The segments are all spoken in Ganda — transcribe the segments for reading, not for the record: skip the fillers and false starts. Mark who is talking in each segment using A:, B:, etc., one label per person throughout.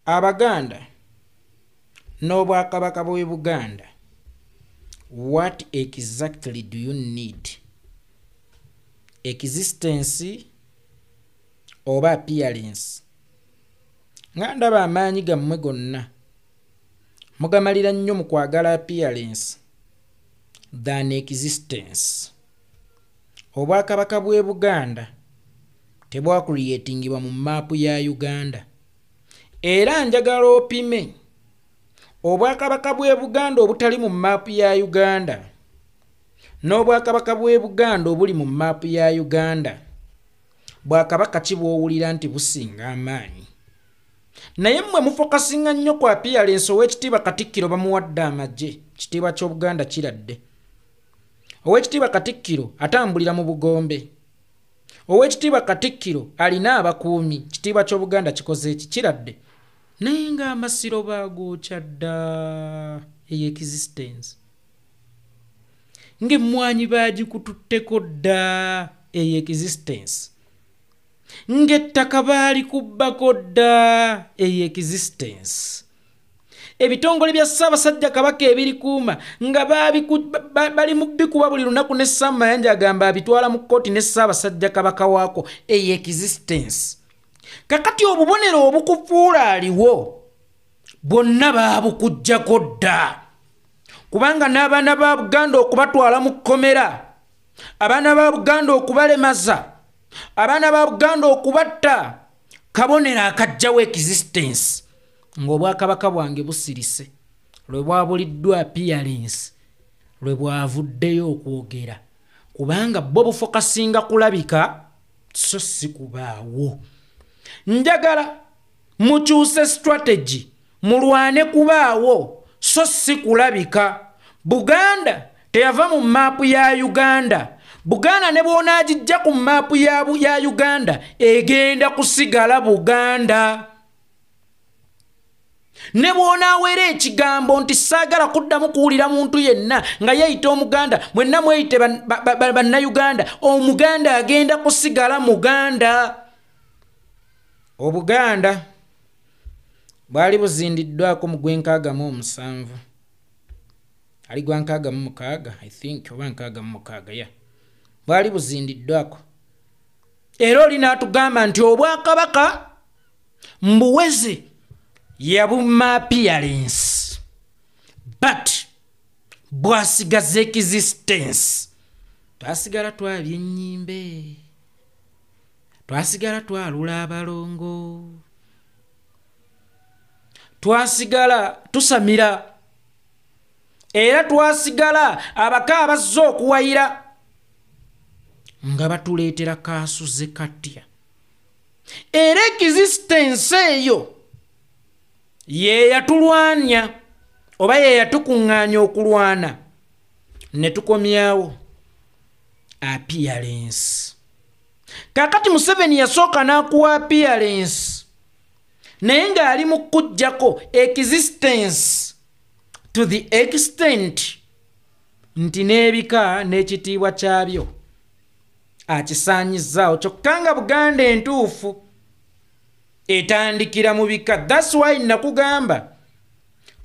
A: Abaganda n'Obwakabaka bw'e Buganda, what exactly do you need? Existence oba appearance? Nga ndaba amaanyi gammwe gonna mugamalira nnyo mu kwagala appearance than existence. Obwakabaka bw'e Buganda tebwacreatingibwa mu maapu ya Uganda. Era njagala opime Obwakabaka bw'e Buganda obutali mu maapu ya Uganda n'Obwakabaka bw'e Buganda obuli mu maapu ya Uganda. Bwakabaka ki bw'owulira nti businga amaanyi? Naye mmwe mufocusinga nnyo ku appearance. Ow'ekitiibwa Katikkiro bamuwadde amagye, kitiibwa ky'Obuganda kiradde. Ow'ekitiibwa Katikkiro atambulira mu bugombe. Ow'ekitiibwa Katikkiro alina abakuumi, kitiibwa ky'Obuganda kikoze eki? Kiradde. Naye ng'amasiro baagwokya dda, eyo existence. Ng'emmwanyi baagikututteko dda, eyo existence. Ng'ettaka baalikubbako dda, eyo existence. Ebitongole bya Ssaabasajja Kabaka ebirikuuma nga bali mu bikuba buli lunaku, ne Ssamayanja agamba abitwala mu kkooti ne Ssaabasajja Kabaka waako, eyo existence. Kakati obubonero obukufuula aliwo bwonna baabukuggyako dda, kubanga n'abaana ba Buganda okubatwala mu kkomera, abaana ba Buganda okubalemaza, abaana ba Buganda okubatta, kabonero akajjawo existence. Ng'obwakabaka bwange busirise lwe bwabuliddwa appearance, lwe bwavuddeyo okwogera, kubanga bo bufocusinga kulabika so si kubaawo. Njagala mukyuse strategy, mulwane kubaawo so si kulabika. Buganda teyava mu maapu ya Uganda. Buganda ne bw'onaagijja ku maapu ya Uganda, egenda kusigala Buganda. Ne bw'onaawera ekigambo nti saagala kuddamu kuwulira muntu yenna nga yeeyita Omuganda, mwenna mweyite Bannayuganda, Omuganda agenda kusigala Muganda. Obuganda bwali buzindiddwako mu gwe 67, ali gwa 66, I think, oba 66 ya bwali buzindiddwako. Era oli n'atugamba nti obwakabaka mbuweze yabumma appearance, but bwasigaza existence. Twasigala twabya ennyimbe, twasigala twalula abalongo, twasigala tusamira, era twasigala abaka abazze okuwayira nga batuleetera kasuze katya. Era existence eyo ye yatulwanya oba ye yatukuŋŋaanya okulwana ne tukomyawo appearance. Kaakati Museveni yasooka n'akuwa appearance, naye ng'ali mu kuggyako existence to the extent nti n'ebika n'ekitiibwa kyabyo akisaanyizaawo. Kyokka nga Buganda entuufu etandikira mu bika. That's why nakugamba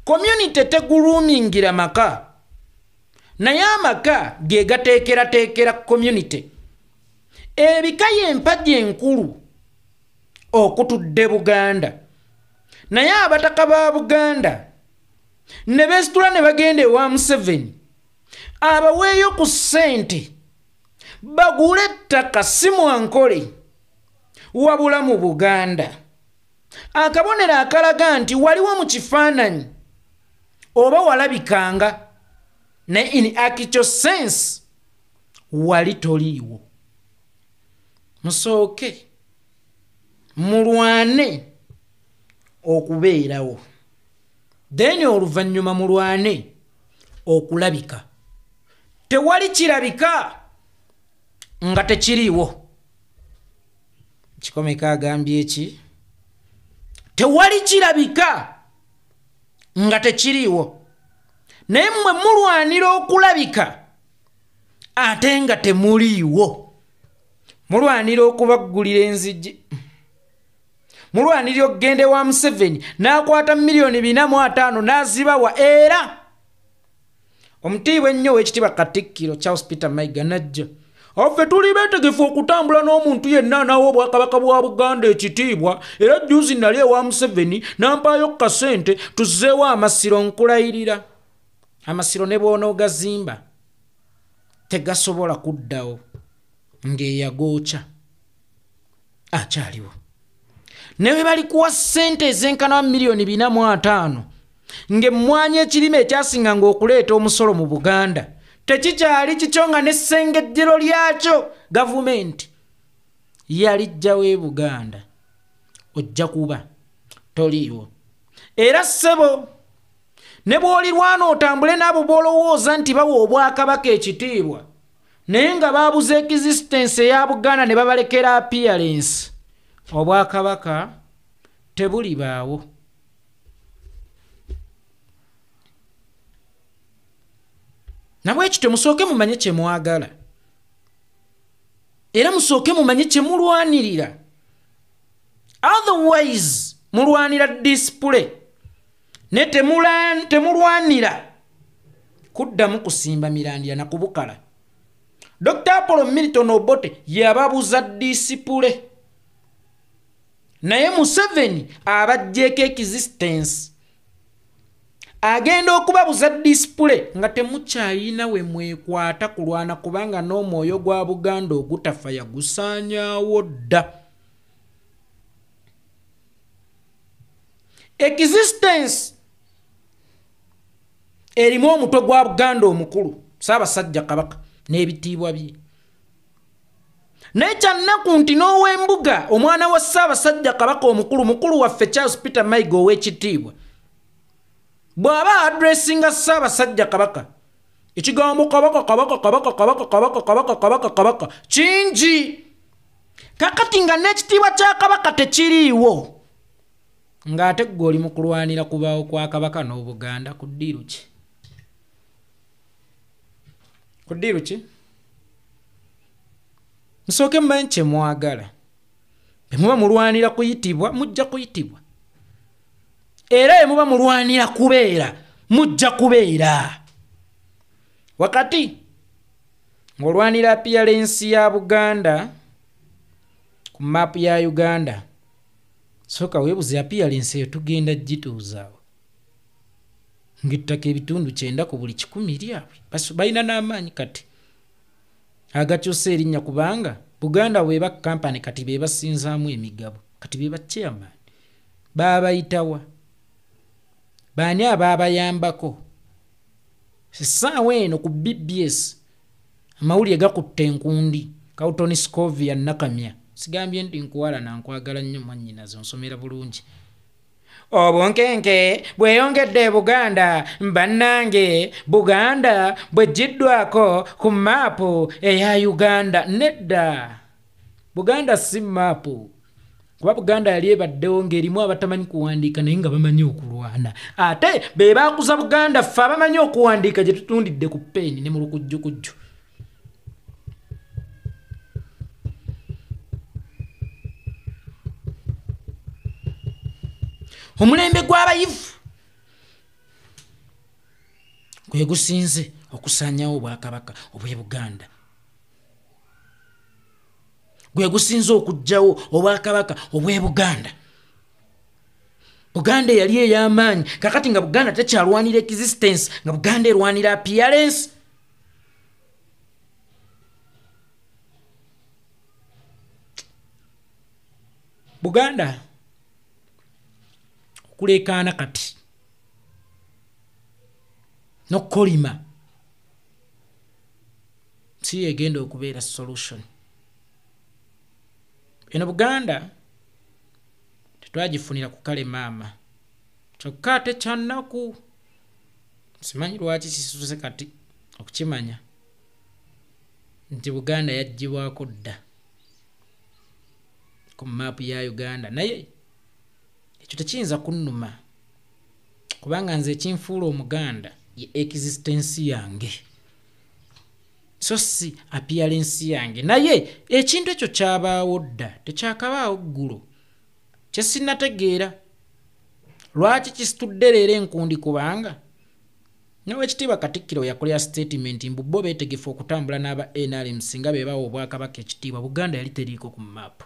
A: community tegulumingira maka, naye amaka ge gateekerateekera community. Ebika y'empagi enkulu okutudde Buganda, naye abataka ba Buganda ne beesitula ne bagenda ewa Museveni abaweeyo ku ssente bagule ettaka, si mwankole wabula mu Buganda, akabonero akalaga nti waliwo mu kifaananyi oba walabikanga, naye in actual sense wali toliiwo. Musooke mulwane okubeerawo, then oluvannyuma mulwane okulabika. Tewali kirabika nga tekiriiwo. Kikomeka agambye eki? Tewali kirabika nga tekiriiwo, naye mmwe mulwanira okulabika ate nga temuliiwo. Mulwanira okubaggulira enzigi, Mulwanirira okugenda ewa Museveni n'akwata 450 million n'azibawa. Era omutiibwa ennyo ow'ekitiibwa Katikkiro Charles Peter Mayiga najja, "Affe tuli beetegefu okutambula n'omuntu yenna anaawa obwakabaka bwa Buganda ekitiibwa. Era jjuzi nali ewa Museveni n'ampaayo kasente tuzzeewo amasiro." Nkulayirira, amasiro ne bw'onoogazimba tegasobola kuddawo ng'eyagookya akyaliwo. Ne bwe balikuwa ssente ezenkana 450 million, ng'emmwanyi ekirime ekyasinganga okuleeta omusolo mu Buganda tekikyali kikyo, nga n'essengejjero lyakyo gavumenti yalijjawo e Buganda, ojja kuba toliiwo. Era ssebo, ne bw'olirwana otambule n'abo b'olowooza nti bawa obwakabaka ekitiibwa, naye nga baabuza existence eya Buganda ne babalekera appearance, obwakabaka tebulibaawo. Nabwekityo musooke mumanye kye mwagala, era musooke mumanye kye mulwanirira. Otherwise mulwanira display, ne temulwanira kuddamu kusimba mirandira nakubukala. Dr Apollo Milton Obote yababuza display, naye Museveni abajjeeko existence. Agenda okubabuza display nga temukyayina we mwekwata kulwana, kubanga n'omwoyo gwa Buganda ogutafa yagusaanyaawo dda. Existence erimu omutwe gwa Buganda omukulu, Ssaabasajja Kabaka, n'ebitiibwa bye. Naye kyannaku nti n'ow'embuga, omwana wa Ssaabasajja Kabaka omukulu, mukulu waffe Charles Peter Mayiga ow'ekitiibwa, bw'aba addressinga Ssaabasajja Kabaka, ekigambo Kabaka, Kabaka, Kabaka, Kabaka, Kabaka, Kabaka, Kabaka, Kabaka kingi. Kakati nga n'ekitiibwa kya Kabaka tekiriiwo, ng'ate ggwe oli mu kulwanira kubaawo kwa Kabaka n'Obuganda, ku ddiiru ki? Ku ddiiru ki? Musooke mumanyi kye mwagala. Bwe muba mulwanira kuyitibwa, mujja kuyitibwa, era bwe muba mulwanira kubeera, mujja kubeera. Wakati ng'olwanira appearance ya Buganda ku maapu ya Uganda, sooka weebuze, appearance eyo tugenda gituuzaawo ng'ettaka 90% ku buli 100 lyabwe? Balina n'amaanyi kati agakyusa erinnya, kubanga Buganda bweba kampani, kati be basinzaamu emigabo, kati be ba chairman. Baabayitawa baani abaabayambako? Essaawa eno ku BBS amawulire gakutte enkundi. Carlton Scovia Nakamya, sigambye nti nkuwalana, nkwagala nnyo mwannyinaze, onsomera bulungi. Obunkenke bweyongedde e Buganda. Bannange, Buganda bweggiddwako ku maapu eya Uganda. Nedda, Buganda si maapu, kuba Buganda yali ebaddewo ng'erimu abatamanyi kuwandiika naye nga bamanyi okulwana. Ate be baakuza Buganda, ffe abamanyi okuwandiika gye tutundidde ku peeni ne mu lukujjukujju. Omulembe gw'abayivu gwe gusinze okusaanyawo obwakabaka obw'e Buganda, gwe gusinze okuggyawo obwakabaka obw'e Buganda. Buganda eyali ey'amaanyi, kakati nga Buganda tekyalwanira existence, nga Buganda erwanira appearance. Buganda okuleekaana kati n'okukolima si yegenda okubeera solution. Eno Buganda tetwagifunira ku kale maama. Kyokka ate kyannaku, simanyi lwaki kisuse kati okukimanya nti Buganda yaggyibwako dda ku maapu ya Uganda. Naye ekyo tekiyinza kunnuma, kubanga nze ekinfuula Omuganda ye existence yange, so si appearance yange. Naye ekintu ekyo kyabaawo dda, tekyakabaawo ggulo. Kye sinnategeera lwaki kisitudde leero enkundi, kubanga n'Owekitiibwa Katikkiro yakolera statement mbu bo beetegefu okutambula n'aba NRM singa be bawa Obwakabaka ekitiibwa. Buganda yali teriiko ku maapu.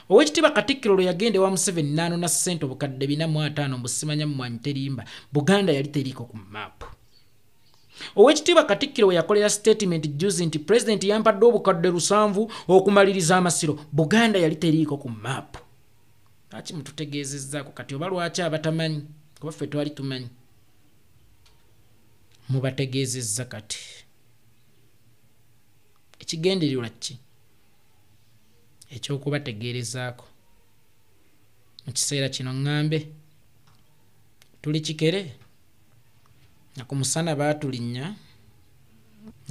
A: Owekitiibwa Katikkiro lwe yagenda ewa Museveni n'anona ssente 450,000 mbu simanya mmwanyi terimba, Buganda yali teriiko ku maapu. Owekitiibwa Katikkiro we yakolera statement juzi nti Pulezidenti yampadde 700,000 okumaliriza amasiro, Buganda yali teriiko ku maapu. Lwaki mututegeezezzaako kati, oba lwaki abatamanyi, kuba ffe twali tumanyi, mubategeezezza kati? Ekigendererwa ki ekyokubategeerezaako mu kiseera kino? Ŋŋambe tuli kikere nga ku musana baatulinnya,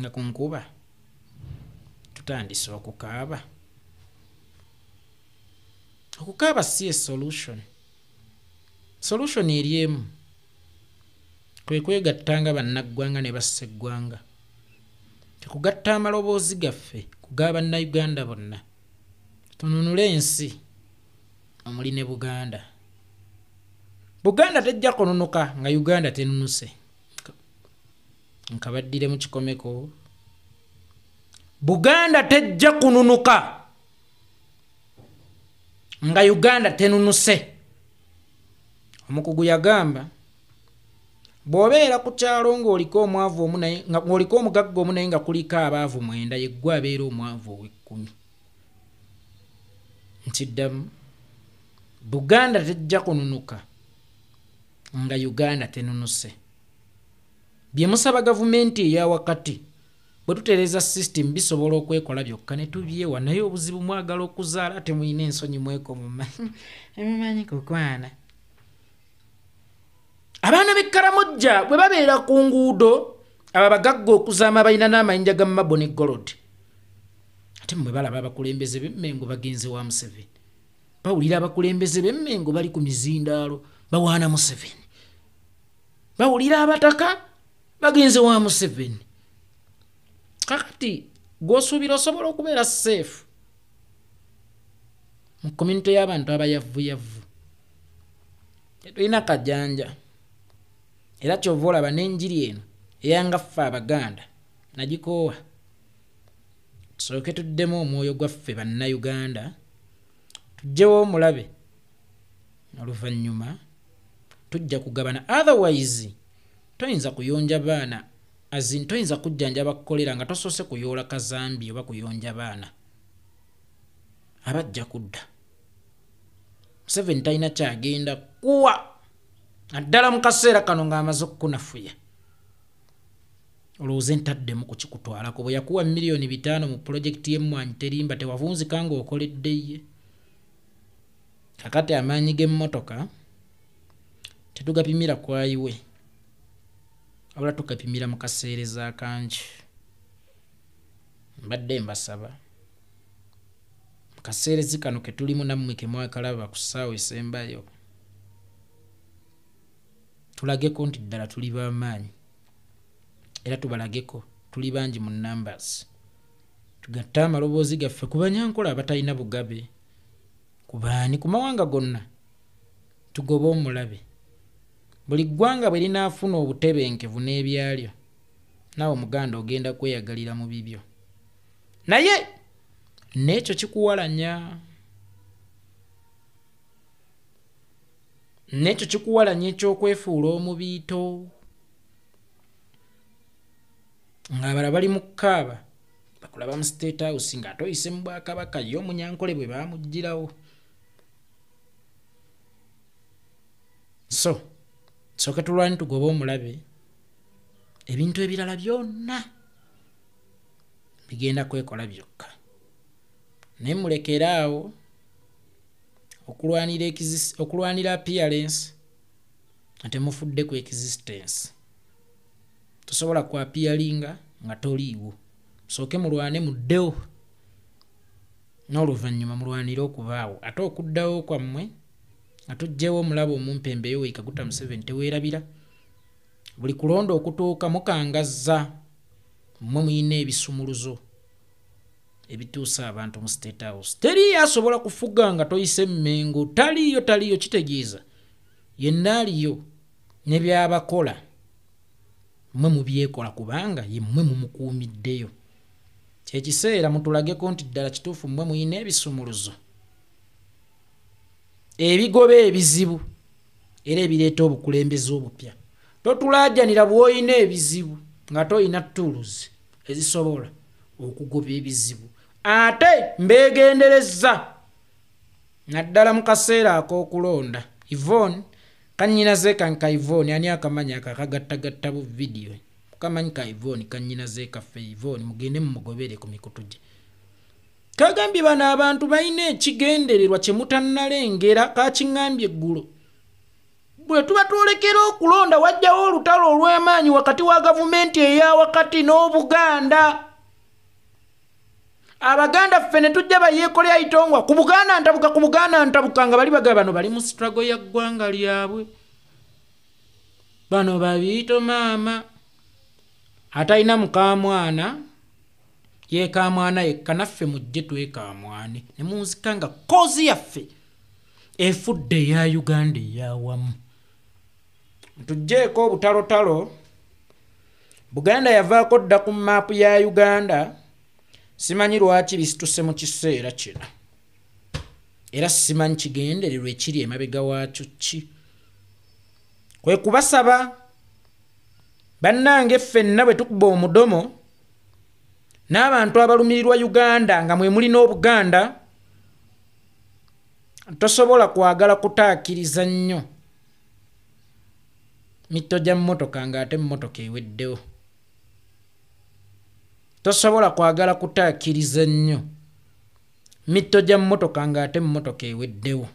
A: nga ku nkuba tutandise okukaaba. Okukaaba si e solution. Solution eri emu, kwe kwegatta nga bannaggwanga ne bassa eggwanga, tekugatta amaloboozi gaffe ku g'abannayuganda bonna, tununule ensi omuli ne Buganda. Buganda tejja kununuka nga Uganda tenunuse. Nkabaddire mu kikomeko, Buganda tejja kununuka nga Uganda tenunuse. Omukugu yagamba, bw'obeera ku kyalo ng'oliko omwavu omu naye ng'oliko omugagga omu naye nga kuliko abaavu 9, yeggwe abeera omwavu ow'ekkumi. Nkiddamu, Buganda tejja kununuka nga Uganda tenunuse. Bye musaba gavumenti eya wakati, bwe tutereeza system bisobola okwekola byokka ne tubyewa. Naye obuzibu mwagala okuzaala, ate muyina ensonyi, mwekomuma, emumanyi kukwana. Abaana b'Ekkaramojja bwe babeera ku nguudo, abo abagagga okuzaama balina n'amayinja ga marble ne gold, ate mmwe balaba abakulembeze b'Emmengo bagenze wa Museveni, bawulira abakulembeze b'Emmengo bali ku mizindaalo bawaana Museveni, bawulira abataka bagenze wa Museveni. Kakati gw'osuubira osobola okubeera safe mu community y'abantu abayavuyavu? Tetulina kajanja. Era kyova olaba n'enjiri eno eyanga ffe Abaganda nagikoowa. Tusooke tuddemu omwoyo gwaffe Bannayuganda, tugyewo omulabe, oluvannyuma tujja kugabana. Otherwise toyinza kuyonja baana azin, toyinza kujjanjaba kolera nga tosoose kuyoola kazambi oba kuyonja baana abajja kudda. Museveni talina kyagenda kuwa, naddala mu kaseera kano ng'amaze okukunafuya. Olowooza entaddemu kukikutwalako bwe yakuwa 5 miliyoni mu pulojekiti y'Emmwanyi Terimba, tewavunzika ng'okoledde ye? Kakati amaanyi g'emmotoka tetugapimira kwayiwe, wabula tugapimira mu kaseereza akangi. Mbadde mbasaba mu kaseerezi kano ke tulimu, nammwe ke mwakalaba ku ssaawa esembayo, tulageko nti ddala tuli b'amaanyi, era tubalageko tuli bangi mu numbers. Tugatte amaloboozi gaffe ku Banyankola abatalina bugabe, ku baani, ku mawanga gonna, tugobe omulabe. Buli ggwanga bwe linaafuna obutebenkevu n'ebyalyo, naawe Omuganda ogenda kweyagalira mu bibyo. Naye n'ekyo kikuwalanya, n'ekyo kikuwalanya ekyokwefuula omubiito ng'abala bali mu kkaaba bakulaba mu State House ng'ate oyise mu Bwakabaka. Ye Omunyankole bwe baamuggyirawo. So sooke tulwani tugobe omulabe, ebintu ebirala byonna bigenda kwekola byokka. Naye mulekere awo okulwanira appearance nga temufudde ku existence. Tosobola ku appearinga nga toliiwo. Musooke mulwane muddewo, n'oluvannyuma mulwanire okubaawo. Ate okuddawo kwammwe nga tuggyewo omulabe omumpembe Yoweri Kaguta Museveni. Teweerabira, buli kulonda okutuuka mukangazza, mmwe muyina ebisumuluzo. Ebituusa abantu mu State House. Teriyo asobola kufuga nga toyise Mmengo. Taliyo, taliyo. Kitegeeza yenna aliyo ne byabakola mmwe mubyekola, kubanga ye mmwe mumukuumiddeyo. Kyekiseera mutulageko nti ddala kituufu mmwe muyina ebisumuluzo ebigoba ebizibu era ebireeta obukulembeze obupya. Totulaajanira bw'olina ebizibu nga toyina tools ezisobola okugoba ebizibu. Ate mbeegendereza naddala mu kaseera ak'okulonda. Yvonne kannyinaze kanka Yvonne, ani akamanya ako akagattagatta bu vidiyo? Kamanyi ka Yvonne kannyinaze kaffe. Yvonne mugende mumugobere ku mikutu gye. Kagambye bano abantu balina ekigendererwa kye mutannalengera. Kakiŋŋambye eggulo bwe tuba twolekera okulonda, wajjawo olutalo olw'amaanyi wakati wa gavumenti eya wakati n'Obuganda. Abaganda ffe ne tujja bayeekolera itongwa ku Buganda ntabuka, ku Buganda ntabuka, nga bali bagaba bano bali mu struggle ya ggwanga lyabwe. Bano babiito maama atalina mukaamwana yeekaamwana yekka, naffe mujje twekaamwane ne munzika nga cause yaffe efudde eya Uganda eyawamu. Tuggyeko obutalotalo. Buganda yavaako dda ku maapu ya Uganda. Simanyi lwaki bisituse mu kiseera kino, era simanyi kigendererwa ekiri emabega waakyo ki. Kwe kubasaba bannange ffenna bwe tukuba omudomo n'abantu abalumirirwa Uganda nga mwe mulina Obuganda, tosobola kwagala kutaakiriza nnyo mitto gya mmotoka ng'ate emmotoka eweddewo. Tosobola kwagala kutaakiriza nnyo mitto gya mmotoka ng'ate emmotoka eweddewo.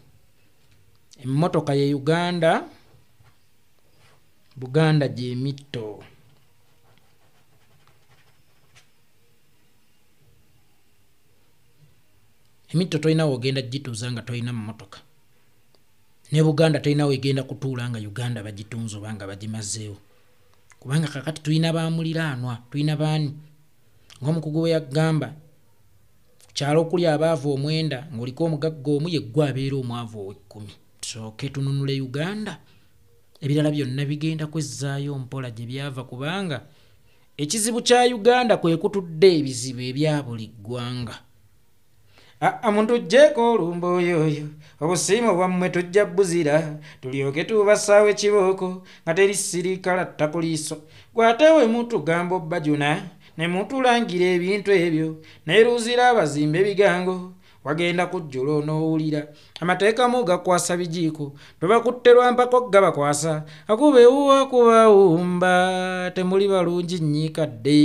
A: Emmotoka ye Uganda, Buganda gy'emitto. Emitto tolina w'ogenda gituuza nga tolina mmotoka, ne Buganda tolina w'egenda kutuula nga Uganda bagitunze oba nga bagimazeewo, kubanga kakati tulina bamuliraanwa, tulina baani. Ng'omukugu bwe yagamba, ku kyalo okuli abaavu 9 ng'oliko omugagga omu, ye ggwe abeera omwavu ow'ekkumi. Tusooke tununule Uganda, ebirala byonna bigenda kwezzaayo mpola gye byava, kubanga ekizibu kya Uganda kwe kutudde ebizibu ebya buli ggwanga. Aa muntuggyeko olumbe oyoyo, obusiimu bwammwe tujja buzira, tulyoke tubassaawo ekibooko nga teri sirikala ttakuliiso. Gw'ate we mutugamba obbajuna ne mutulangira ebintu ebyo, naye luzira abazimba ebigango wagenda kujjula onoowulira. Amateeka mugakwasa bijiiko, tubakutte lwa mpako gabakwasa, akuba ewuwo akubawumba, temuli balungi nnyiikadde.